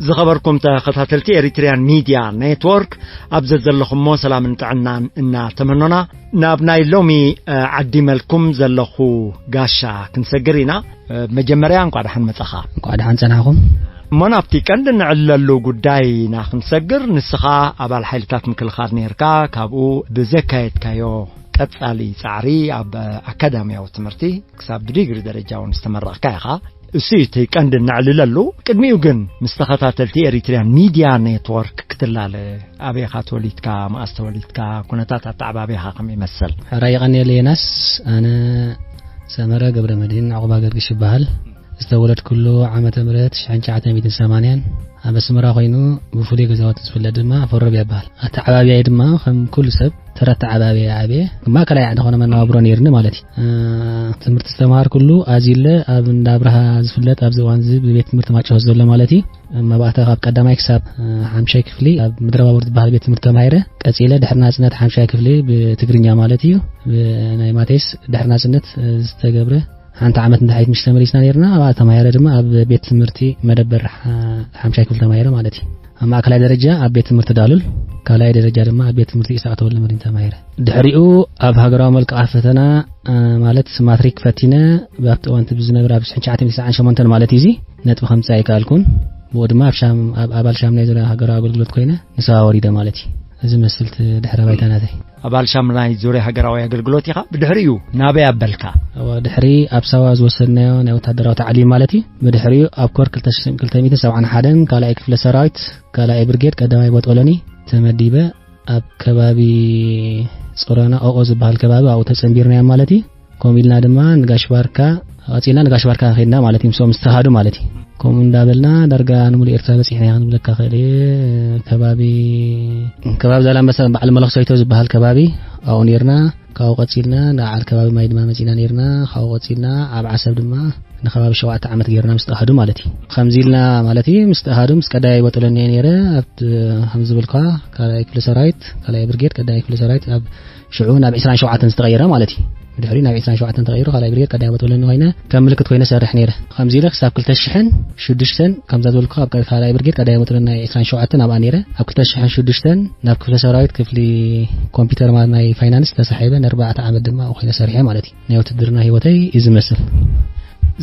ዝኸበርኩም ተኸታተልቲ ኤሪትሪያን ሚድያ ኔትወርክ፣ ኣብ ዘዘለኹሞ ሰላምን ጥዕናን እናተመኖና፣ ናብ ናይ ሎሚ፣ እ፣ ዓዲመልኩም ዘለኹ ጋሻ ክንሰግር ኢና። እ፣ መጀመርያ እንኳዕ ደሓን መጻኻ። እንኳዕ ደሓን ጸናሕኩም። እሞ ናብቲ ቀንዲ ንዕለሉ ጉዳይና ክንሰግር፣ ንስኻ ኣባል ሓይልታት ምክልኻል ኔርካ፣ ካብኡ ብዘካየድካዮ ቀጻሊ ጻዕሪ ኣብ ኣካዳሚያዊ ትምህርቲ ክሳብ ብዲግሪ ደረጃ እውን ዝተመረቕካ ኢኻ። እሱ እዩ እቲ ቀንዲ እነዕልለሉ። ቅድሚኡ ግን ምስ ተኸታተልቲ ኤሪትሪያን ሚድያ ኔትወርክ ክትላለ፣ ኣበይኻ ተወሊድካ፣ መኣስ ተወሊድካ፣ ኩነታት ኣተዓባብያኻ ከመይ ይመስል? ሕራይ የቐንየለይ ዮናስ። ኣነ ሰመረ ገብረ መድህን ዕቑባ ገርግሽ ይበሃል። ዝተወለድኩሉ ዓመተ ምህረት ሽሕን ትሽዓተ ሚእትን ሰማንያን ኣብ ኣስመራ ኮይኑ፣ ብፍሉይ ገዛውቲ ዝፍለጥ ድማ ኣፈሮብ ይበሃል። ኣተዓባብያይ ድማ ከም ኩሉ ሰብ ተራ ኣተዓባብያ ዓብየ፣ ማእከላይ ዝኾነ መነባብሮ ነይርኒ ማለት እዩ። እ፣ ትምህርቲ ዝተምሃርኩሉ ኣዚለ ኣብ እንዳ ኣብርሃ ዝፍለጥ ኣብዚ እዋን እዚ ብቤት ትምህርቲ ማጨሆ ዘሎ ማለት እዩ። መባእታ ካብ ቀዳማይ ክሳብ፣ እ፣ ሓምሻይ ክፍሊ ኣብ ምድረ ባቡር ዝበሃል ቤት ትምህርቲ ተማሂረ። ቀጺለ ድሕሪ ናጽነት ሓምሻይ ክፍሊ ብትግርኛ ማለት እዩ፣ ብናይ ማቴስ ድሕሪ ናጽነት፣ እ፣ ዝተገብረ ሓንቲ ዓመት እንድሕሪት ምሽ ተመሊስና ነይርና። ኣብኣ ተማሂረ ድማ ኣብ ቤት ትምህርቲ መደበር ሓ-፣ ሓምሻይ ክፍሊ ተማሂረ ማለት እዩ። ኣብ ማእከላይ ደረጃ ኣብ ቤት ትምህርቲ ዳሉል፣ ካልኣይ ደረጃ ድማ ኣብ ቤት ትምህርቲ ኢሳቅ ተወልደ መድህን ተማሂረ። ድሕሪኡ ኣብ ሃገራዊ መልክዓ ፈተና፣ እ፣ ማለት ማትሪክ ፈቲነ፣ ኣብቲ እዋን እቲ ብዝነበረ ኣብ ሽሕን ትሽዓተ ሚእትን ተስዓን ሸሞንተን ማለት እዩ፣ እዚ ነጥቢ ከምጽእ ኣይከኣልኩን። ብኡ ድማ ኣብ ሻም-፣ ኣብ ኣባል ሻምናይ ዙርያ ሃገራዊ ኣገልግሎት ኮይነ ንሳዋ ወሪደ ማለት እዩ። እዚ መስል እቲ ድሕረ ባይታ ናተይ። ኣባል ሻምናይ ዙርያ ሃገራዊ ኣገልግሎት ኢኻ። ብድሕሪኡ ናበይ ኣበልካ? እወ፣ ድሕሪ ኣብ ሳዋ ዝወሰድናዮ ናይ ወታደራዊ ታዕሊም ማለት እዩ። ብድሕሪኡ ኣብ ኮር ክልተ ሺሕን ክልተ ሚእትን ሰብዓን ሓደን ካልኣይ ክፍለ ሰራዊት፣ ካልኣይ ብርጌድ፣ ቀዳማይ ቦጦሎኒ ተመዲበ። ኣብ ከባቢ ጾሮና ኦኦ ዝበሃል ከባቢ ኣብኡ ተጸንቢርናዮም ማለት እዩ። ከምኡ ኢልና ድማ ንጋሽ ባርካ፣ ቀጺልና ንጋሽ ባርካ ከይድና ማለት እዩ፣ ምስኦም ዝተኻዱ ማለት እዩ። ከምኡ እንዳበልና ዳርጋ ንሙሉእ ኤርትራ በጺሕና ኢና ክንብለካ ክእል እየ። ከባቢ፣ ከባቢ ዛላምበሳ በዓል መለኽሰይቶ ዝበሃል ከባቢ ኣብኡ ነይርና። ካብኡ ቀጺልና ንዓል ከባቢ ማይ ድማ መጺና ነይርና። ካብኡ ቀጺልና ኣብ ዓሰብ ድማ ንከባቢ ሸውዓተ ዓመት ገይርና ምስ ተኣሃዱ ማለት እዩ። ከምዚ ኢልና ማለት እዩ፣ ምስ ተኣሃዱ ምስ ቀዳማይ ቦጦሎኒ ነይረ፣ ኣብቲ ከም ዝበልካ ካልኣይ ክፍለ ሰራዊት፣ ካልኣይ ብርጌድ ቀዳማይ ክፍለ ሰራዊት ኣብ ሽዑ ናብ ዕስራን ሸውዓተን ዝተቐየረ ማለት እዩ። ብድሕሪኡ ናብ ዕስራን ሸውዓተን ተቐይሩ፣ ካልኣይ ብርጌድ ቀዳማይ ቦጦሎኒ ኮይነ፣ ከም ምልክት ኮይነ ሰርሕ ነይረ። ከምዚ ኢለ ክሳብ ክልተ ሽሕን ሽዱሽተን፣ ከምዛ ዝበልኩ፣ ኣብ ካልኣይ ብርጌድ ቀዳማይ ቦጦሎኒ ናይ ዕስራን ሸውዓተን ኣብኣ ነይረ። ኣብ ክልተ ሽሕን ሽዱሽተን ናብ ክፍለ ሰራዊት ክፍሊ ኮምፒውተር ማለት ናይ ፋይናንስ ተሳሒበ፣ ንኣርባዕተ ዓመት ድማ ኣብኡ ኮይነ ሰሪሐ ማለት እዩ። ናይ ውትድርና ህይወተይ እዩ ዝመስል።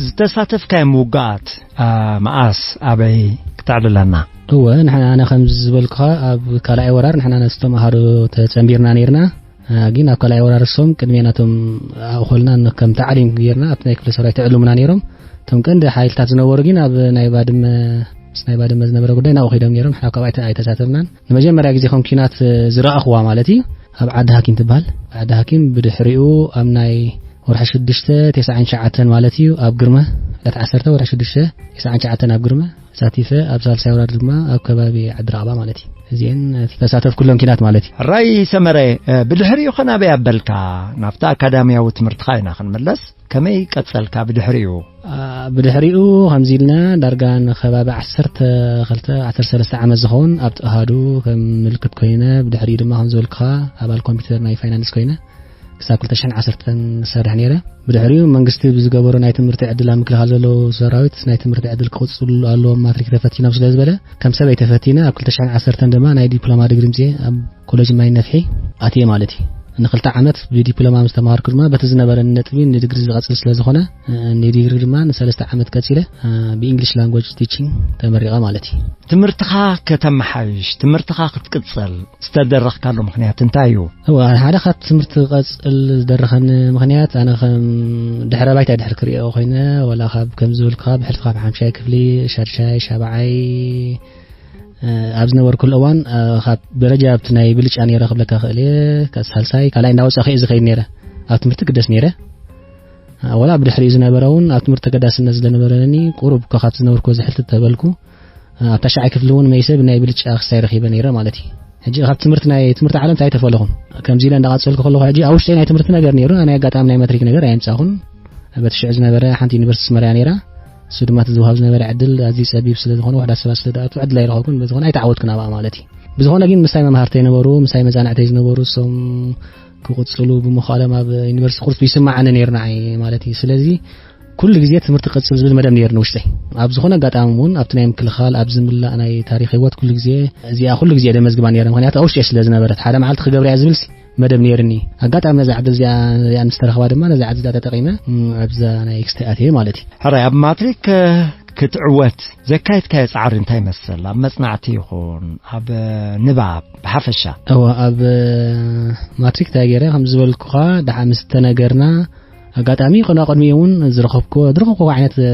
ዝተሳተፍካዮም ውግኣት፣ ኣ፣ መኣስ፣ ኣበይ ክተዕልለና? እወ፣ ንሕና፣ ኣነ ከም ዝበልኩኻ፣ ኣብ ካልኣይ ወራር ንሕና ነቶም ኣሃዱ ተጸንቢርና ነይርና። እ፣ ግን ኣብ ካልኣይ ወራር እሶም ቅድሜ ናቶም ኣእኾልና ን-፣ ከም ታዕሊም ጌርና ኣብቲ ናይ ክፍለ ሰራዊት ተዕልሙና ነይሮም። እቶም ቀንዲ ሓይልታት ዝነበሩ ግን ኣብ ናይ ባድመ፣ ምስ ናይ ባድመ ዝነበረ ጉዳይ ናብኡ ከይዶም ነይሮም። ንሕና ካብኣ ኣይተ-፣ ኣይተሳተፍናን። ንመጀመርያ ግዜ ከም ኲናት፣ እ፣ ዝረኣኽዋ ማለት እዩ፣ ኣብ ዓዲ ሃኪም ትበሃል። ዓዲ ሃኪም ብድሕሪኡ ኣብ ናይ ወርሒ ሽዱሽተ ተስዓን ትሽዓተን ማለት እዩ፣ ኣብ ግርመ፣ ዕለት ዓሰርተ ወርሒ ሽዱሽተ ተስዓን ትሽዓተን ኣብ ግርመ ተሳቲፈ፣ ኣብ ሳልሳይ ወራር ድማ ኣብ ከባቢ ዓዲ ራቕባ ማለት እዩ። እዚአን ተሳተፍኩሎም ኲናት ማለት እዩ። ሕራይ ሰመረ፣ እ፣ ብድሕሪኡ ኸ ናበይ ኣበልካ? ናብቲ ኣካዳሚያዊ ትምህርትኻ ኢና ክንምለስ። ከመይ ቀጸልካ ብድሕሪኡ? ኣ፣ ብድሕሪኡ ከምዚ ኢልና ዳርጋ ንከባቢ ዓሰርተ ክልተ፣ ዓሰርተ ሰለስተ ዓመት ዝኸውን ኣብቲ ኣሃዱ ከም ምልክት ኮይነ፣ ብድሕሪኡ ድማ ከም ዝበልኩኻ ኣባል ኮምፒውተር ናይ ፋይናንስ ኮይነ ክሳብ ክልተ ሽሕን ዓሰርተን ዝሰርሕ ነይረ። ብድሕሪኡ መንግስቲ ብዝገበሮ ናይ ትምህርቲ ዕድል ኣብ ምክልኻል ዘለዉ ሰራዊት ናይ ትምህርቲ ዕድል ክቕጽሉ ኣለዎም ማትሪክ ተፈቲኖም ስለ ዝበለ፣ ከም ሰበይ ተፈቲነ ኣብ ክልተ ሽሕን ዓሰርተን ድማ ናይ ዲፕሎማ ዲግሪ ምጽኤ ኣብ ኮሌጅ ማይ ነፍሒ ኣትየ ማለት እዩ። ንክልተ ዓመት ብዲፕሎማ ምስ ተማሃርኩ ድማ በቲ ዝነበረኒ ነጥቢ ንዲግሪ ዝቐጽል ስለ ዝኾነ፣ እ፣ ንዲግሪ ድማ ንሰለስተ ዓመት ቀጺለ፣ እ፣ ብኢንግሊሽ ላንጉጅ ቲቺንግ ተመሪቐ ማለት እዩ። ትምህርትኻ ከተመሓይሽ፣ ትምህርትኻ ክትቅጽል ዝተደረኽካሉ ምኽንያት እንታይ እዩ? እወ፣ ሓደ ካብ ትምህርቲ ክቐጽል ዝደረኸኒ ምኽንያት፣ ኣነ ከም ድሕረ ባይታ ድሕር ክሪኦ ኮይነ፣ ወላ ካብ ከም ዝበልኩኻ ብሕልፊ ካብ ሓምሻይ ክፍሊ፣ ሻድሻይ፣ ሻብዓይ፣ እ፣ ኣብ ዝነበርኩሉ እዋን፣ እ፣ ካብ ደረጃ ኣብቲ ናይ ብልጫ ነይረ ክብለካ ክእል እየ። ካብ ሳልሳይ፣ ካልኣይ እንዳወጻእኩ እየ ዝኸይድ ነይረ። ኣብ ትምህርቲ ግደስ ነይረ። እ፣ ወላ ብድሕሪኡ ዝነበረ እውን ኣብ ትምህርቲ ተገዳስነት ስለነበረኒ፣ ቁሩብ እኳ ካብ ዝነበርኩ ዝሕልት ተበልኩ፣ እ፣ ኣብ ታሽዓይ ክፍሊ እውን መይሰ ብናይ ብልጫ ክሳይ ረኺበ ነይረ ማለት እዩ። ሕጂ ካብ ትምህርቲ፣ ናይ ትምህርቲ ዓለም እንታይ ተፈለኹም? ከምዚ ኢለ እንዳቐጸልኩ ከለኹ፣ ሕጂ ኣብ ውሽጠይ ናይ ትምህርቲ ነገር ነይሩ፣ ናይ ኣጋጣሚ ናይ መትሪክ ነገር ኣየምጻኹን። በቲ ሽዑ ዝነበረ ሓንቲ ዩኒቨርሲቲ ኣስመራ እያ ነይራ። እሱ ድማ እቲ ዝወሃብ ዝነበረ ዕድል ኣዝዩ ጸቢብ ስለ ዝኾነ፣ ውሑዳት ሰባት ስለ ዝኣቱ፣ ዕድል ኣይረኸብኩን። በዝኾነ ኣይተዓወትኩን ኣብኣ ማለት እዩ። ብዝኾነ ግን ምሳይ መማህርተይ ዝነበሩ፣ ምሳይ መዛናዕተይ ዝነበሩ፣ እሶም ክቕጽሉ ብምዃሎም ኣብ ዩኒቨርሲቲ ቁርስ ይስምዓኒ ነይሩ ንዓይ ማለት እዩ። ስለዚ ኩሉ ግዜ ትምህርቲ ክቕጽል ዝብል መደብ ነይርኒ ውሽጠይ። ኣብ ዝኾነ ኣጋጣሚ እውን ኣብቲ ናይ ምክልኻል፣ ኣብ ዝምላእ ናይ ታሪኽ ህይወት ኩሉ ግዜ እዚኣ ኩሉ ግዜ እየ ደመዝግባ ነይረ። ምኽንያቱ ኣብ ውሽጠይ ስለ ዝነበረት፣ ሓደ መዓልቲ ክገብራ እየ ዝብል ሲ መደብ ነይርኒ። ኣጋጣሚ ነዛ ዕድል እዚኣ፣ እዚኣ ምስ ተረኽባ ድማ ነዛ ዕድል እዚኣ ተጠቒመ፣ እም፣ ኣብዛ ናይ ክስታይ ኣትየ ማለት እዩ። ሕራይ፣ ኣብ ማትሪክ፣ እ፣ ክትዕወት ዘካየድካዮ ጻዕሪ እንታይ ይመስል? ኣብ መጽናዕቲ ይኹን ኣብ፣ እ፣ ንባብ ብሓፈሻ? እወ፣ ኣብ፣ እ፣ ማትሪክ እንታይ ገይረ? ከም ዝበልኩኻ፣ ደሓ ምስ ተነገርና፣ ኣጋጣሚ ይኹን ኣብ ቅድሚኡ እውን ዝረኸብኩዎ፣ ዝረኸብኩዎ ዓይነት፣ እ፣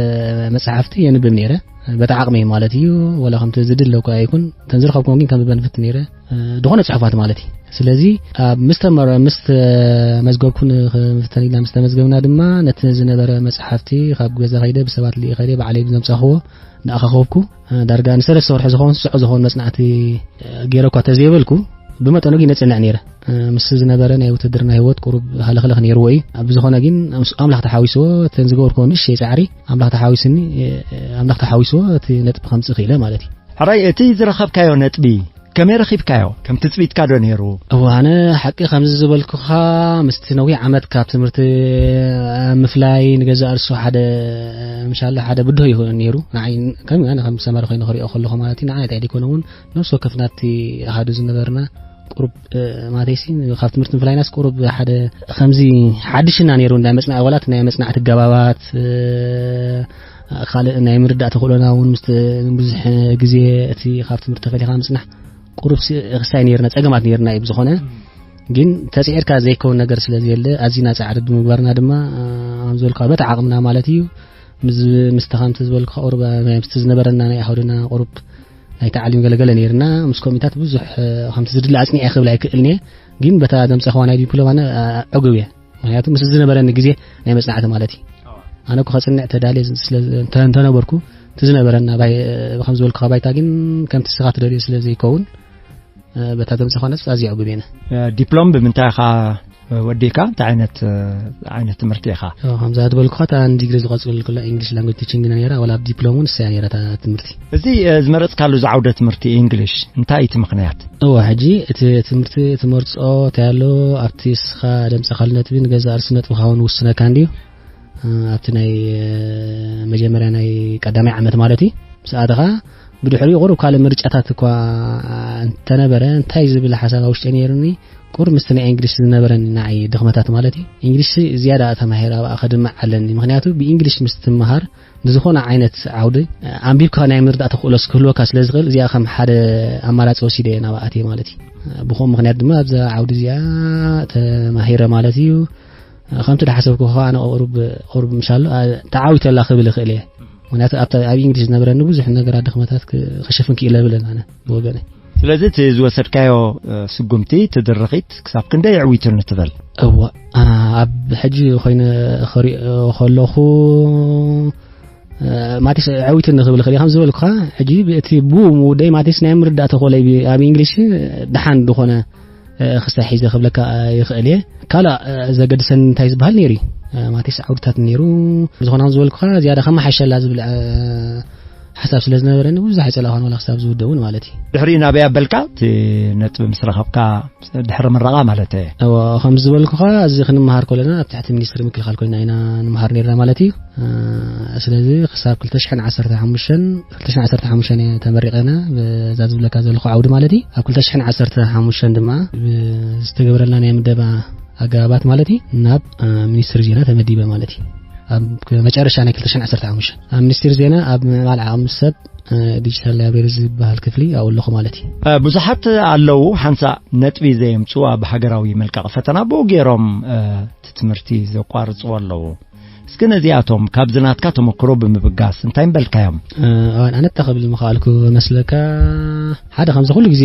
መጽሓፍቲ የንብብ ነይረ። በታ ዓቕመይ ማለት እዩ። ወላ ከምቲ ዝድለ እኳ ኣይኩን፣ እተን ዝረኸብኩወን ግን ከንብበን እፍትን ነይረ። እ፣ ዝኾነ ጽሑፋት ማለት እዩ። ስለዚ ኣብ ምስ ተመረ-፣ ምስ ተመዝገብኩ፣ ን-፣ ምፍተን ኢልና ምስ ተመዝገብና ድማ፣ ነቲ ዝነበረ መጽሓፍቲ ካብ ገዛ ከይደ፣ ብሰባት ልኢ ከይደ፣ ባዕለይ ብዘምጻኽዎ እንዳኣኻኸብኩ፣ እ፣ ዳርጋ ንሰለስተ ወርሒ ዝኾን ስዑ ዝኾን መጽናዕቲ፣ እ፣ ገይረ እኳ ተዘይበልኩ፣ ብመጠኑ ግን ነጽንዕ ነይረ። እ፣ ምስ ዝነበረ ናይ ውትድርና ህይወት ቁሩብ ሃለኽለኽ ነይርዎ እዩ። ኣብ ዝኾነ ግን ምስ ኣምላኽ ተሓዊስዎ፣ እተን ዝገበርኩዎ ንእሽተይ ጻዕሪ ኣምላኽ ተሓዊስኒ፣ እ፣ ኣምላኽ ተሓዊስዎ፣ እቲ ነጥቢ ከምጽእ ክኢለ ማለት እዩ። ሕራይ፣ እቲ ዝረኸብካዮ ነጥቢ ከመይ ረኺብካዮ? ከም ትጽቢትካ ዶ ነይሩ? እወ፣ ኣነ ሓቂ ከምዚ ዝበልኩኻ፣ ምስቲ ነዊሕ ዓመት ካብ ትምህርቲ፣ እ፣ ምፍላይ ንገዛእ ርእሱ ሓደ፣ ምሻሎ ሓደ ብድሆ ይኸውን ነይሩ። ንዓይ ከም፣ ኣነ ከም ሰመረ ኮይኑ ክሪኦ ከለኹ ማለት እዩ፣ ንዓይ ጥራይ ዘይኮነ እውን ነፍሲ ወከፍ ናቲ ኣሃዱ ዝነበርና ቁሩብ፣ እ፣ ማለተይሲ ካብ ትምህርቲ ምፍላይናስ ቁሩብ ሓደ ከምዚ ሓድሽና ነይሩ፣ ናይ መጽና-፣ ዋላ እቲ ናይ መጽናዕቲ ኣገባባት፣ እ፣ ካልእ ናይ ምርዳእ ተኽእሎና እውን ምስቲ ብዙሕ ግዜ እቲ ካብ ትምህርቲ ፈሊኻ ምጽናሕ ቁሩብ ሲ-፣ ክሳይ ነይርና፣ ጸገማት ነይርና እዩ። ብዝኾነ ግን ተጽዒርካ ዘይከውን ነገር ስለ ዘየለ፣ ኣዚና ጻዕሪ ብምግባርና ድማ፣ እ፣ ከም ዝበልካ በቲ ዓቕምና ማለት እዩ፣ ምስ፣ ምስቲ ከምቲ ዝበልካ ቁሩብ፣ እ፣ ምስቲ ዝነበረና ናይ ኣሃዱና ቁሩብ ናይ ታዕሊም ገለገለ ነይርና። ምስ ኮሚታት ብዙሕ፣ እ፣ ከምቲ ዝድለ ኣጽኒዐ ክብል ኣይክእልን እየ። ግን በታ ዘምጻኽዋ ናይ ዲፕሎማ ነ-፣ እ፣ ዕጉብ እየ። ምኽንያቱ ምስ ዝነበረኒ ግዜ ናይ መጽናዕቲ ማለት እዩ። ኣነ እኮ ከጽንዕ ተዳልየ ዝ-፣ ስለ ዝ-፣ እንተ-፣ እንተነበርኩ፣ እቲ ዝነበረና ባይ-፣ እ፣ ከም ዝበልኩኻ ባይታ ግን ከምቲ ንስኻ ትደልዮ ስለ ዘይከውን፣ እ፣ በታ ዘምጻኽዋ ነጥቢ ኣዝየ ዕጉብ እየ። እ፣ ዲፕሎም ብምንታይ ኢኻ ወዲእካ? እንታይ ዓይነት፣ እ፣ ዓይነት ትምህርቲ ኢኻ? ኦ፣ ከምዛ ዝበልኩኻ፣ እታ ንዲግሪ ዝቐጽል ከሎ English Language Teaching ነይራ፣ ዋላ ኣብ ዲፕሎም እውን ንሳ እያ ነይራ እታ ትምህርቲ። እዚ፣ እ፣ ዝመረጽካሉ ዝዓውደ ትምህርቲ እንግሊሽ እንታይ እዩ እቲ ምኽንያት? እወ፣ ሕጂ እቲ ትምህርቲ ትመርጾ እንታይ ኣሎ፣ ኣብቲ እስኻ ደምጻኻሉ ነጥቢ ንገዛእ ርእሲ ነጥብኻ እውን ውስነካ እንድዩ። እ፣ ኣብቲ ናይ፣ እ፣ መጀመርያ ናይ ቀዳማይ ዓመት ማለት እዩ። ምስ ኣተኻ ብድሕሪኡ ቁሩብ ካልእ ምርጫታት እኳ እንተነበረ፣ እንታይ ዝብል ሓሳብ ኣብ ውሽጢ ነይሩኒ፣ ቁሩብ ምስቲ ናይ እንግሊሽ ዝነበረኒ ንዓይ ድኽመታት ማለት እዩ። እንግሊሽ ዝያዳ ተማሂረ ኣብኣ ከድምዕ ኣለኒ። ምኽንያቱ ብእንግሊሽ ምስ ትመሃር ንዝኾነ ዓይነት ዓውዲ ኣንቢብካ ናይ ምርዳእ ተኽእሎ ክህልወካ ስለ ዝኽእል፣ እዚኣ ከም ሓደ ኣማራጺ ወሲደ እየ ናብኣ ኣትየ ማለት እዩ። ብኸምኡ ምኽንያት ድማ ኣብዛ ዓውዲ እዚኣ ተማሂረ ማለት እዩ። ከምቲ ዝሓሰብኩ ከኣ ኣነ ቁሩብ፣ ቁሩብ ምሻሎ፣ ኣ፣ ተዓዊተላ ክብል እኽእል እየ። ምኽንያቱ ኣብታ፣ ኣብ እንግሊሽ ዝነበረኒ ብዙሕ ነገራት ድኽመታት ክ-፣ ክሽፍን ክኢለ እብል ኣነ ብወገነይ። ስለዚ እቲ ዝወሰድካዮ፣ እ፣ ስጉምቲ፣ እቲ ድርኺት ክሳብ ክንደይ ኣዕዊቱኒ ትብል? እወ፣ ኣ፣ ኣብ ሕጂ ኮይነ ክሪኦ ከለኹ፣ እ፣ ማቴስ ኣዕዊቱኒ ክብል እኽእል እየ። ከም ዝበልኩኻ፣ ሕጂ እቲ ብኡ ምውደይ ማቴስ ናይ ምርዳእ ተኽእሎይ ብ-፣ ኣብ እንግሊሽ ደሓን ዝኾነ እ፣ ክሳይ ሒዘ ክብለካ ይኽእል እየ። ካልእ፣ እ፣ ዘገድሰኒ እንታይ ዝበሃል ነይሩ እዩ። እ፣ ማቴስ ዓውድታት ነይሩ። ብዝኾነ ከም ዝበልኩኻ ዝያዳ ከመሓሸላ ዝብል፣ እ፣ ሓሳብ ስለ ዝነበረኒ ብዙሕ ኣይጸላእኳን፣ ዋላ ክሳብ ዝውደ እውን ማለት እዩ። ድሕሪ ናበይ ኣበልካ? እቲ ነጥቢ ምስ ረኸብካ ድሕሪ ምረቓ ማለት እየ። እወ፣ ከም ዝበልኩኻ፣ እዚ ክንመሃር ከለና ኣብ ትሕቲ ሚኒስትሪ ምክልኻል ኮይና ኢና ንምሃር ነይርና ማለት እዩ። እ፣ ስለዚ ክሳብ ክልተ ሽሕን ዓሰርተ ሓሙሽተን፣ ክልተ ሽሕን ዓሰርተ ሓሙሽተን እየ ተመሪቐ እነ፣ በዛ ዝብለካ ዘለኹ ዓውዲ ማለት እዩ። ኣብ ክልተ ሽሕን ዓሰርተ ሓሙሽተን ድማ ብዝተገበረልና ናይ ምደባ ኣገባባት ማለት እዩ፣ ናብ፣ እ፣ ሚኒስትሪ ዜና ተመዲበ ማለት እዩ። ኣብ መጨረሻ ናይ ክልተ ሽሕን ዓሰርተ ሓሙሽተን ኣብ ሚኒስትሪ ዜና ኣብ ምዕባል ዓቕሚ ሰብ፣ እ፣ ዲጂታል ላይብረሪ ዝበሃል ክፍሊ ኣብኡ ኣለኹ ማለት እዩ። እ፣ ብዙሓት ኣለዉ ሓንሳእ ነጥቢ ዘየምጽኡ ኣብ ሃገራዊ መልቀቒ ፈተና ብኡ ገይሮም፣ እ፣ እቲ ትምህርቲ ዘቋርጽዎ ኣለዉ። እስኪ ነዚኣቶም ካብዚ ናትካ ተመክሮ ብምብጋስ እንታይ ምበልካዮም? እ፣ ኣነ እንታይ ክብል ምኽኣልኩ መስለካ? ሓደ ከምዚ ኩሉ ግዜ፣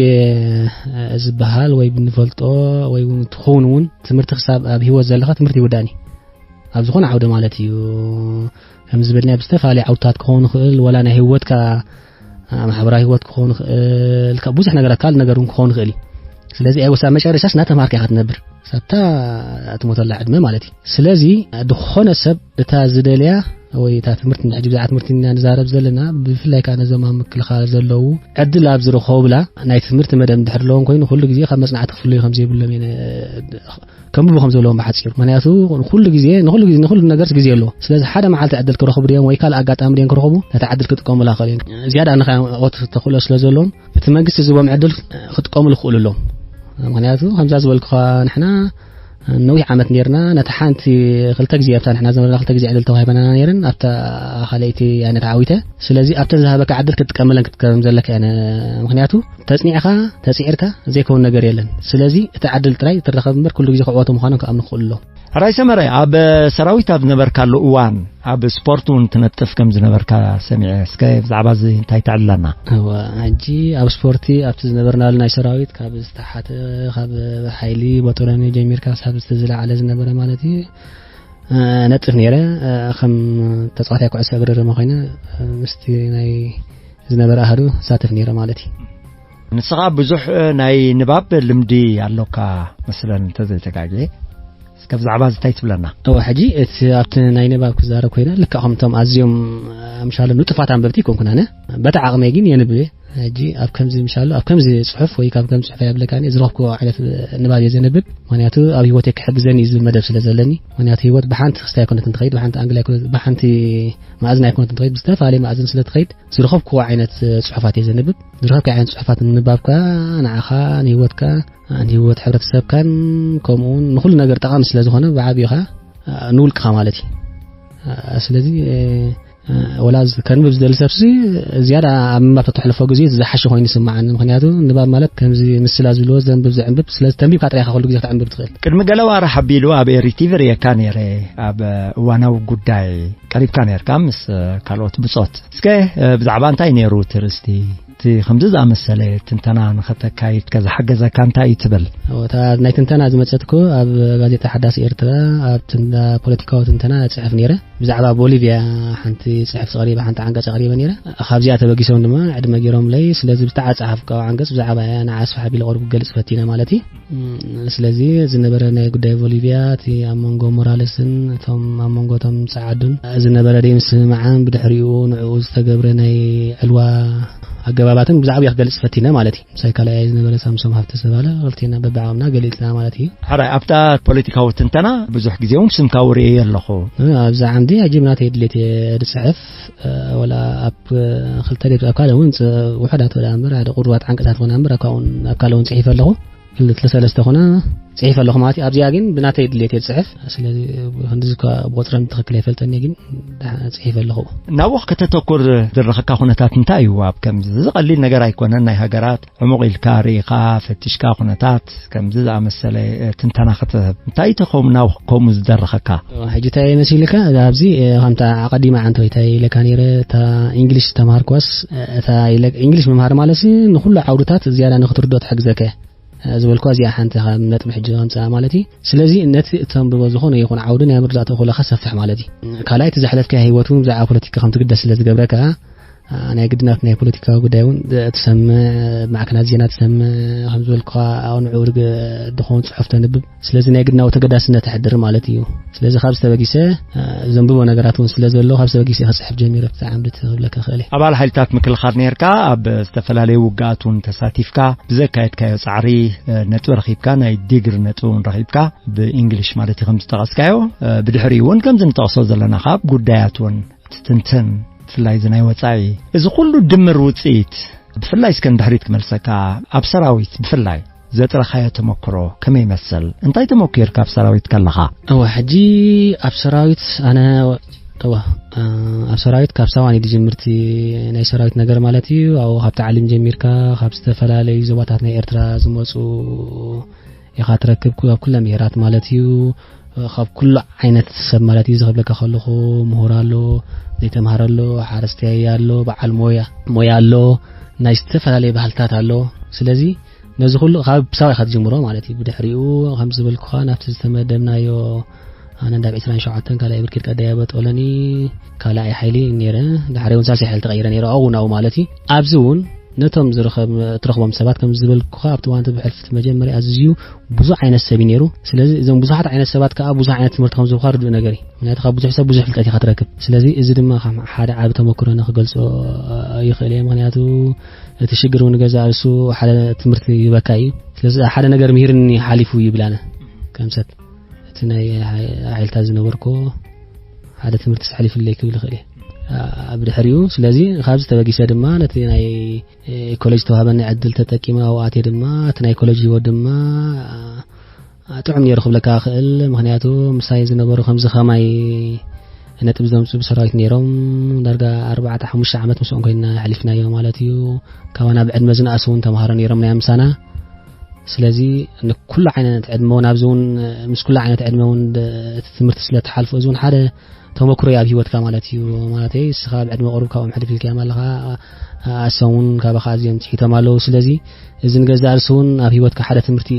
እ፣ ዝበሃል ወይ ብንፈልጦ ወይ እውን ትኸውን እውን ትምህርቲ ክሳብ ኣብ ህይወት ዘለኻ ትምህርቲ ይውዳእን እዩ። ኣብ ዝኾነ ዓውዲ ማለት እዩ። ከም ዝበልናዮ ብዝተፈላለየ ዓውድታት ክኸውን ይኽእል፣ ወላ ናይ ህይወትካ፣ እ፣ ማሕበራዊ ህይወት ክኸውን ይኽእል፣ ካብ ብዙሕ ነገራት ካልእ ነገር እውን ክኸውን ይኽእል እዩ። ስለዚ ኣብ ወሳ-፣ መጨረሻስ እናተምሃርካ ኢኻ ትነብር። ሳብታ እትሞተላ ዕድመ ማለት እዩ። ስለዚ ድኾነ ሰብ እታ ዝደልያ ወይ እታ ትምህርቲ፣ ሕጂ ብዛዕባ ትምህርቲ ኢና ንዛረብ ዘለና፣ ብፍላይ ከኣ ነዞም ኣብ ምክልኻል ዘለዉ ዕድል ኣብ ዝረኸቡላ ናይ ትምህርቲ መደብ እንድሕር ኣለዎም ኮይኑ፣ ኩሉ ግዜ ካብ መጽናዕቲ ክፍለዩ ከም ዘይብሎም እየ ነ-፣ ከንብቡ ከም ዘለዎም ብሓጺሩ። ምኽንያቱ ኩሉ ግዜ፣ ንኹሉ ግዜ፣ ንኹሉ ነገር ግዜ ኣለዎ። ስለዚ ሓደ መዓልቲ ዕድል ክረኽቡ ድዮም ወይ ካልእ ኣጋጣሚ ድዮም ክረኽቡ፣ ነታ ዕድል ክጥቀሙላ ይኽእሉ እዮም። ዝያዳ ንኻዮት ተኽእሎ ስለ ዘለዎም፣ እቲ መንግስቲ ዝቦም ዕድል ክጥቀሙሉ ክኽእሉ ኣለዎም። ምኽንያቱ ከምዛ ዝበልኩኻ፣ ንሕና ነዊሕ ዓመት ኔርና፣ ነታ ሓንቲ ክልተ ግዜ ኣብታ ንሕና ዝነበርና ክልተ ግዜ ዕድል ተዋሂበና ነይረን፣ ኣብታ ካልኣይቲ እያ ነታ ዓዊተ። ስለዚ ኣብተን ዝሃበካ ዕድል ክትጥቀመለን ክትከም ዘለካ እየን። ምኽንያቱ ተጽኒዕኻ፣ ተጽዒርካ ዘይከውን ነገር የለን። ስለዚ እቲ ዕድል ጥራይ ትረኸብ እምበር ኩሉ ግዜ ክዕወቱ ምዃኖም ክኣምኑ ክኽእሉ ኣለዎም። ሕራይ ሰመረ፣ ኣብ ሰራዊት ኣብ ዝነበርካሉ እዋን ኣብ ስፖርት እውን ትነጥፍ ከም ዝነበርካ ሰሚዐ። እስከ ብዛዕባ እዚ እንታይ ተዕልለና? እወ፣ ሕጂ ኣብ ስፖርቲ ኣብቲ ዝነበርናሉ ናይ ሰራዊት ካብ ዝተሓተ፣ ካብ ሓይሊ ቦጦሎኒ ጀሚርካ ክሳብ እቲ ዝለዓለ ዝነበረ ማለት እዩ፣ እ፣ ነጥፍ ነይረ። እ፣ ከም ተጻዋታይ ኩዕሶ እግሪ ድማ ኮይነ፣ እ፣ ምስቲ ናይ ዝነበረ ኣሃዱ ሳተፍ ነይረ ማለት እዩ። ንስኻ ብዙሕ ናይ ንባብ ልምዲ ኣሎካ መስለን እንተዘይተጋግየ። እስከ ብዛዕባ እዚ እንታይ ትብለና? እወ፣ ሕጂ እቲ ኣብቲ ናይ ንባብ ክዛረብ ኮይነ፣ ልክዕ ከምቶም ኣዝዮም፣ ምሻሎም ንጡፋት ኣንበብቲ ኣይኮንኩን ኣነ። በቲ ዓቕመይ ግን የንብብ እየ። ሕጂ ኣብ ከምዚ ምሻሉ፣ ኣብ ከምዚ ጽሑፍ ወይ ካብ ከምዚ ጽሑፍ ኣይብለካን እየ፣ ዝረኽብኩዎ ዓይነት ንባብ እየ ዘንብብ። ምኽንያቱ ኣብ ህይወተይ ክሕግዘኒ እዩ ዝብል መደብ ስለ ዘለኒ። ምኽንያቱ ህይወት ብሓንቲ ክስታይ ኣይኮነትን ትኸይድ፣ ብሓንቲ ኣንግል ኣይኮነት፣ ብሓንቲ መኣዝን ኣይኮነትን ትኸይድ፣ ብዝተፈላለየ መኣዝን ስለ ትኸይድ፣ ዝረኸብክዎ ዓይነት ጽሑፋት እየ ዘንብብ። ዝረኸብካዮ ዓይነት ጽሑፋት ምንባብካ ንዓኻ፣ ንህይወትካ፣ ንህይወት ሕብረተሰብካን ከምኡ እውን ንኹሉ ነገር ጠቓሚ ስለ ዝኾነ ብዓቢኡ ኸኣ ንውልቅኻ ማለት እዩ። ስለዚ ወላ ከንብብ ዝደሊ ሰብሲ ዝያዳ ኣብ ምንባብ ተተሕልፎ ግዜ ዝሓሸ ኮይኑ ይስምዓኒ። ምኽንያቱ ንባብ ማለት ከምዚ ምስላ ዝብልዎ ዘንብብ ዘዕንብብ፣ ስለዚ ተንቢብካ ጥራይ ኢኻ ኩሉ ግዜ ከተዕንብብ ትኽእል። ቅድሚ ገለ ዋርሕ ኣቢሉ ኣብ ኤሪ ቲቪ ርእየካ ነይረ። ኣብ እዋናዊ ጉዳይ ቀሪብካ ነይርካ ምስ ካልኦት ብጾት። እስከ ብዛዕባ እንታይ ነይሩ እቲ ርእስቲ? እቲ ከምዚ ዝኣመሰለ ትንተና ንኸተካይድ ከዝሓገዘካ እንታይ እዩ ትብል? እወ፣ እታ ናይ ትንተና ዝመጸት እኮ ኣብ ጋዜጣ ሓዳስ ኤርትራ ኣብ ትንዳ-፣ ፖለቲካዊ ትንተና እጽሕፍ ነይረ። ብዛዕባ ቦሊቪያ ሓንቲ ጽሕፍቲ ቀሪበ፣ ሓንቲ ዓንቀጽ ኣቕሪበ ነይረ። ካብዚኣ ተበጊሶም ድማ ዕድመ ገይሮምለይ። ስለዚ ብዝተዓጻሓፍካዎ ዓንቀጽ ብዛዕባ እያ ንዓ ኣስፍሕ ኣቢለ ቅሩብ ክገልጽ ፈቲነ ማለት እዩ። እም፣ ስለዚ ዝነበረ ናይ ጉዳይ ቦሊቪያ፣ እቲ ኣብ መንጎ ሞራለስን እቶም ኣብ መንጎ እቶም ጸዓዱን ዝነበረ ደይምስምማዕን ብድሕሪኡ ንዕኡ ዝተገብረ ናይ ዕልዋ ኣገባባትን ብዛዕባኡ ክገልጽ ፈቲነ ማለት እዩ። ምሳይ ካልኣይ ዝነበረ ሳምሶም ሃብተ ዝተባህለ ክልቴና በብዓቕምና ገሊጽና ማለት እዩ። ሕራይ፣ ኣብታ ፖለቲካዊ ትንተና ብዙሕ ግዜ እውን ስምካ ውርእየ ኣለኹ። ኣብዚ ዓምዲ ሕጂ ብናተይ ድሌት እየ ዝጽሕፍ። ወላ ኣብ ክልተ ሌት ኣብ ካልእ እውን ጽ-፣ ውሑዳት ወላ እምበር፣ ሓደ ቁሩባት ዓንቀታት ኮና እምበር፣ ኣብ ካልእ እውን፣ ኣብ ካልእ እውን ጽሒፈ ኣለኹ። ክልተ ሰለስተ ኮና ጽሒፈ ኣለኹ ማለት እዩ። ኣብዚኣ ግን ብናተይ ድሌት እየ ዝጽሕፍ። ስለዚ ክንድዚ እኳ ብቑጽሪ ትኽክል ኣይፈልጠን እየ፣ ግን ደሓ-፣ ጽሒፈ ኣለኹ። ናብኡ ከተተኩር ዝድርኸካ ኩነታት እንታይ እዩ? ኣብ ከምዚ፣ እዚ ቀሊል ነገር ኣይኮነን። ናይ ሃገራት ዕሙቕ ኢልካ ርኢኻ ፈቲሽካ ኩነታት ከምዚ ዝኣመሰለ፣ እ፣ ትንተና ክትህብ። እንታይ እዩ እቲ ከምኡ፣ ናብኡ ከምኡ ዝደርኸካ? ሕጂ እንታይ መሲልካ? ኣብዚ፣ እ፣ ከምታ ኣቐዲመ ዓንተወይ እንታይ ኢለካ ነይረ፣ እታ እንግሊሽ ዝተምሃርኳስ፣ እ፣ እታ ኢለ-፣ እንግሊሽ ምምሃር ማለትሲ ንኹሉ ዓውድታት ዝያዳ ንኽትርድኦ ትሕግዘካ እያ። ዝበልኩዋ እዚኣ ሓንቲ ካብ ነጥቢ ሕጂ ከምጽኣ ማለት እዩ። ስለዚ ነቲ እተንብቦ ዝኾነ ይኹን ዓውዲ ናይ ምርዳእ ተኽእሎኻ ሰፍሕ ማለት እዩ። ካልኣይ እቲ ዘሕለፍካዮ ህይወት እውን ብዛዕባ ፖለቲካ ከም ትግደስ ስለ ዝገብረካ፣ ኣ፣ ናይ ግድን ኣብቲ ናይ ፖለቲካዊ ጉዳይ እውን ትሰምዕ፣ ማዕከናት ዜና ትሰምዕ፣ ከም ዝበልኩኻ ኣብ ንዕኡ ርግ-፣ ድኾን ጽሑፍ ተንብብ። ስለዚ ናይ ግድናዊ ተገዳስነት ተሕድር ማለት እዩ። ስለዚ ካብዚ ተበጊሰ፣ እ፣ ዘንብቦ ነገራት እውን ስለ ዘሎ፣ ካብዚ ተበጊሰ ክጽሕፍ ጀሚረ፣ ኣብቲ ዓምዲ ክብለካ ክእል እየ። ኣባል ሓይልታት ምክልኻል ነርካ፣ ኣብ ዝተፈላለዩ ውግኣት እውን ተሳቲፍካ፣ ብዘካየድካዮ ጻዕሪ፣ እ፣ ነጥቢ ረኺብካ፣ ናይ ዲግሪ ነጥቢ እውን ረኺብካ፣ ብእንግሊሽ ማለት እዩ ከም ዝጠቐስካዮ። እ፣ ብድሕሪኡ እውን ከምዚ ንጠቕሶ ዘለና ካብ ጉዳያት እውን ትትንትን፣ ብፍላይ እዚ ናይ ወጻኢ። እዚ ኩሉ ድምር ውጽኢት፣ ብፍላይ እስከ ንድሕሪት ክመልሰካ፣ ኣብ ሰራዊት ብፍላይ ዘጥረኻዮ ተመክሮ ከመይ ይመስል? እንታይ ተመኪርካ ኣብ ሰራዊት ከለኻ? እወ፣ ሕጂ ኣብ ሰራዊት ኣነ፣ እወ፣ እ፣ ኣብ ሰራዊት ካብ ሳዋ እዩ ዝጅምር እቲ ናይ ሰራዊት ነገር ማለት እዩ። ኣብኡ ካብ ታዕሊም ጀሚርካ፣ ካብ ዝተፈላለዩ ዞባታት ናይ ኤርትራ ዝመጹ ኢኻ ትረክብ፣ ካብ ኩለን ብሄራት ማለት እዩ። ካብ ኩሉ ዓይነት ሰብ ማለት እዩ። እዚ ክብለካ ከለኹ፣ ምሁር ኣሎ፣ ዘይተምሃረ ኣሎ፣ ሓረስታይ ኣሎ፣ በዓል ሞያ፣ ሞያ ኣሎ፣ ናይ ዝተፈላለየ ባህልታት ኣሎ። ስለዚ ነዚ ኩሉ ካብ ሳዋ ኢኻ ትጅምሮ ማለት እዩ። ብድሕሪኡ ከም ዝበልኩኻ ናብቲ ዝተመደብናዮ፣ ኣነ እንዳብ ዕስራን ሸውዓተን ካልኣይ ብርጌድ ቀዳማይ ቦጦሎኒ፣ ካልኣይ ሓይሊ ነይረ። ድሕሪ እውን ሳልሳይ ሓይሊ ተቐይረ ነይረ፣ ኣብኡ ናብኡ ማለት እዩ። ኣብዚ እውን ነቶም ዝረኸብ-፣ እትረኽቦም ሰባት፣ ከም ዝበልኩኻ፣ ኣብቲ እዋን እቲ ብሕልፊ እቲ መጀመርያ ኣዝዩ ብዙሕ ዓይነት ሰብ እዩ ነይሩ። ስለዚ እዞም ብዙሓት ዓይነት ሰባት ከኣ ብዙሕ ዓይነት ትምህርቲ ከም ዝህቡኻ ርዱእ ነገር እዩ። ምኽንያቱ ካብ ብዙሕ ሰብ ብዙሕ ፍልጠት ኢኻ ትረክብ። ስለዚ እዚ ድማ ከም ሓደ ዓቢ ተመክሮ ንክገልጾ ይኽእል እየ። ምኽንያቱ እቲ ሽግር እውን ገዛ ርእሱ ሓደ ትምህርቲ ይህበካ እዩ። ስለዚ ሓደ ነገር ምሂርኒ ሓሊፉ ይብላነ ከም ሰብ። እቲ ናይ ሓይልታት ዝነበርኮ ሓደ ትምህርቲ ሳሕሊፍለይ ክብል ይኽእል እየ። ኣብ ድሕሪኡ፣ ስለዚ ካብዚ ተበጊሰ ድማ ነቲ ናይ ኮሌጅ ዝተዋህበኒ ዕድል ተጠቂመ ኣብኡ ኣትየ ድማ፣ እቲ ናይ ኮሌጅ ህይወት ድማ ጥዑም ነይሩ ክብለካ እኽእል። ምኽንያቱ ምሳይ ዝነበሩ ከምዚ ከማይ ነጥቢ ዘምፅኡ ሰራዊት ነይሮም። ዳርጋ ኣርባዕተ ሓሙሽተ ዓመት ምስኦም ኮይንና ኣሕሊፍናዮ ማለት እዩ። ካባና ብዕድመ ዝነኣሱ እውን ተምሃሮ ነይሮም ናይ ምሳና። ስለዚ ንኩሉ ዓይነት ዕድመ እውን ኣብዚ እውን ምስ ኩሉ ዓይነት ዕድመ እውን ደ-፣ እቲ ትምህርቲ ስለ ትሓልፎ እዚ እውን ሓደ ተመክሮ እዩ ኣብ ህይወትካ ማለት እዩ። ማለተይ ንስኻ ኣብ ዕድመ ቁሩብ ካብኦም ሕልፍ ኢልካዮም ኣለኻ፣ ኣሶም እውን ካባኻ ኣዝዮም ትሒቶም ኣለዉ። ስለዚ እዚ ንገዛእ ርእሱ እውን ኣብ ህይወትካ ሓደ ትምህርቲ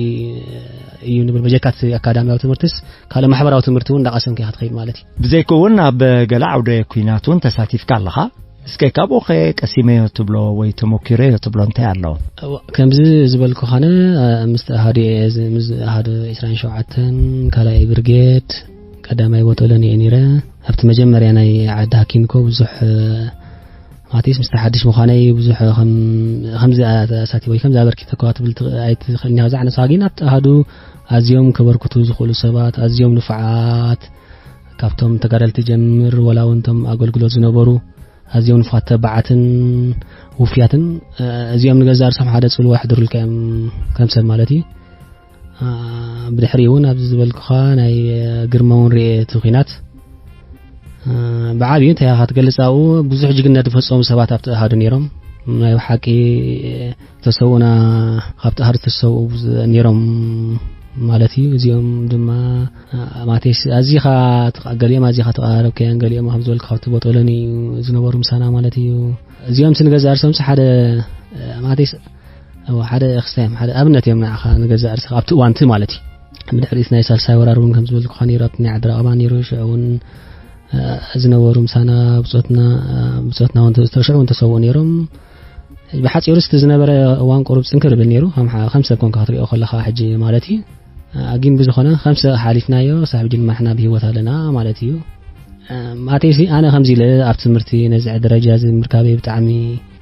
እዩ ንብል። በጀካ እቲ ኣካዳሚያዊ ትምህርትስ ካልእ ማሕበራዊ ትምህርቲ እውን እንዳቐሰምካ ኢኻ ትኸይድ ማለት እዩ። ብዘይክኡ እውን ኣብ ገለ ዓውደ ኲናት እውን ተሳቲፍካ ኣለኻ። እስከ ካብኡ ኸ ቀሲመዮ ትብሎ ወይ ተመኪረዮ ትብሎ እንታይ ኣሎ? እዋ፣ ከምዚ ዝበልኩኻነ፣ አ፣ ምስ ኣሃዱ እየ፣ እዚ ምስ ኣሃዱ ዕስራን ሸውዓተን ካልኣይ ብርጌድ ቀዳማይ ቦጦሎኒ እየ ነይረ። ኣብቲ መጀመርያ ናይ ዓዲ ሃኪም እኮ ብዙሕ፣ እ፣ ማለትስ ምስቲ ሓድሽ ምዃነይ ብዙሕ ከም፣ ከምዚ ኣሳቲ ወይ ከምዚ ኣበርኪተ እኳ ትብል ትኽ-፣ ኣይትኽእልን ኢኻ። እዛ ንስኻ ግን ኣብቲ ኣሃዱ ኣዝዮም ከበርክቱ ዝኽእሉ ሰባት፣ ኣዝዮም ንፉዓት፣ ካብቶም ተጋደልቲ ጀምር፣ ወላ እውን እቶም ኣገልግሎት ዝነበሩ፣ ኣዝዮም ንፉዓት ተባዓትን ውፍያትን፣ እ፣ እዚኦም ንገዛእ ርእሶም ሓደ ጽልዋ የሕድሩልካ እዮም ከም ሰብ ማለት እዩ። እ፣ ብድሕሪኡ እውን ኣብዚ ዝበልኩኻ ናይ ግርማ እውን ርኤ እቲ ኲናት፣ እ፣ ብዓብዩ እንታይ ኢኻ ትገልጽ ኣብኡ ብዙሕ ጅግነት ዝፈጸሙ ሰባት ኣብቲ ኣሃዱ ነይሮም። ናይ ብሓቂ ተሰውኡና ካብቲ ኣሃዱ ዝተሰውኡ ብዙ-፣ ነይሮም ማለት እዩ። እዚኦም ድማ፣ እ፣ ማቴስ ኣዚኻ ተቓ-፣ ገሊኦም ኣዚኻ ተቐራረብካያን ገሊኦም ከም ዝበልኩ ካብቲ ቦጦሎኒ እዩ ዝነበሩ ምሳና ማለት እዩ። እዚኦም ንገዛእ ርእሶምስ ሓደ፣ እ፣ ማቴስ፣ እዎ፣ ሓደ ክስታይ እዮም፣ ሓደ ኣብነት እዮም ንዓኻ ንገዛእ ርእስኻ ኣብቲ እዋን እቲ ማለት እዩ። ብድሕሪት ናይ ሳልሳይ ወራር እውን ከም ዝበልኩኻ ነይሩ፣ ኣብቲ ናይ ዓዲ ራቐባ ነይሩ፣ ሽዑ እውን፣ እ፣ ዝነበሩ ምሳና ብጾትና፣ እ፣ ብጾትና እውን ተስተውሽዑ እውን ተሰውኡ ነይሮም። ብሓጺሩ፣ እቲ ዝነበረ እዋን ቁሩብ ጽንክር ይብል ነይሩ፣ ከም ሓ-፣ ከም ሰብ ኮንካ ክትሪኦ ከለኻ ሕጂ ማለት እዩ። እ፣ ግን ብዝኾነ፣ ከም ሰብ ሓሊፍናዮ፣ ክሳብ ሕጂ ድማ ንሕና ብህይወት ኣለና ማለት እዩ። እ፣ ማለተይሲ፣ ኣነ ከምዚ ኢለ ኣብ ትምህርቲ ነዚ ደረጃ እዚ ምርካበይ ብጣዕሚ፣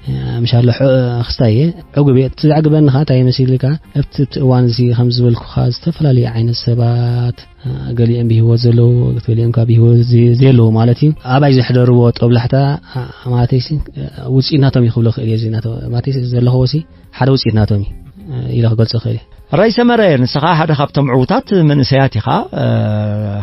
እ፣ ምሻሎ ሕ-፣ ክስታይ እየ። ዕጉብ እየ። እቲ ዘዕግበኒ ኸኣ እንታይ መሲልካ፣ ኣብቲ፣ ኣብቲ እዋን እዚ ከም ዝበልኩኻ ዝተፈላለዩ ዓይነት ሰባት፣ እ፣ ገሊኦም ብህይወት ዘለዉ፣ ገሊኦም ካብ ብህይወት ዘ-፣ ዘየለዉ ማለት እዩ። ኣባይ ዘሕደርዎ ጦብላሕታ፣ እ፣ ማለተይሲ፣ እ፣ ውጽኢት ናቶም እዩ ክብሎ ክእል እየ። እዚ ናቶ-፣ ማለተይሲ ዘለኽዎሲ ሓደ ውጽኢት ናቶም እዩ፣ እ፣ ኢለ ክገልጾ ክእል እየ። ራይ ሰመረ፣ ንስኻ ሓደ ካብቶም ዕዉታት መንእሰያት ኢኻ። እ፣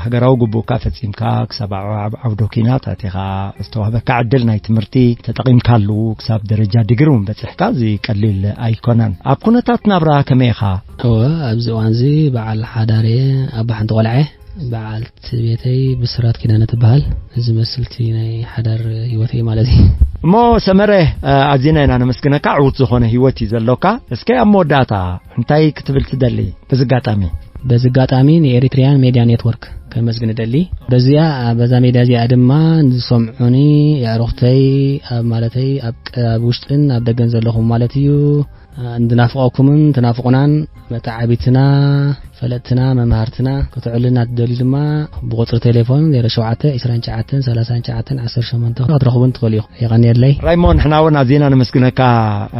ሃገራዊ ግቡእካ ፈጺምካ ክሳብ ኣብ፣ ኣብ ዓውደ ኲናት ኣቲኻ፣ ዝተዋህበካ ዕድል ናይ ትምህርቲ ተጠቒምካሉ ክሳብ ደረጃ ዲግሪ እውን በጺሕካ፣ እዚ ቀሊል ኣይኮነን። ኣብ ኩነታት ናብራ ከመይ ኢኻ? እወ፣ ኣብዚ እዋን እዚ በዓል ሓዳር እየ፣ ኣቦ ሓንቲ ቆልዓ እየ። በዓልቲ ቤተይ ብስራት ኪዳነ ትበሃል። እዚ መስልቲ ናይ ሓዳር ህይወተይ ማለት እዩ። እሞ ሰመረ፣ እ፣ ኣዚና ኢና ነመስግነካ። ዕዉት ዝኾነ ህይወት እዩ ዘሎካ። እስከ ኣብ መወዳእታ እንታይ ክትብል ትደሊ? በዚ ኣጋጣሚ በዚ ኣጋጣሚ ንኤሪትሪያን ሜድያ ኔትወርክ ከመስግን እደሊ። በዚኣ፣ በዛ ሜድያ እዚኣ ድማ ንዝሰምዑኒ የዕሩኽተይ፣ ኣብ ማለተይ ኣብ ቀ-፣ ኣብ ውሽጥን ኣብ ደገን ዘለኹም ማለት እዩ፣ እንድናፍቐኩምን ትናፍቑናን መተዓቢትና፣ ፈለጥትና፣ መምሃርትና ክትዕልና ትደልዩ ድማ ብቁጽሪ ቴሌፎን ዜሮ ሸውዓተ ዕስራን ትሽዓተን ሰላሳን ትሽዓተን ዓሰርተ ሸሞንተ ክትረኽቡን ትኽእሉ ኢኹም። የቐንየለይ። ራይሞ፣ ንሕና እውን ኣዚና ነመስግነካ፣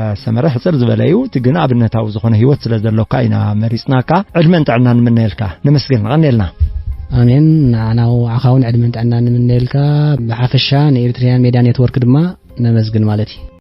እ፣ ሰመረ። ሕጽር ዝበለ እዩ፣ እቲ ግን ኣብነታዊ ዝኾነ ህይወት ስለ ዘሎካ ኢና መሪጽናካ። ዕድመን ጥዕናን ንምነየልካ። ነመስግን፣ ቀንየልና። ኣሜን። ንዓና ንዓኻ እውን ዕድመን ጥዕናን ንምነየልካ። ብሓፈሻ ንኤሪትሪያን ሜድያ ኔትወርክ ድማ ነመስግን ማለት እዩ።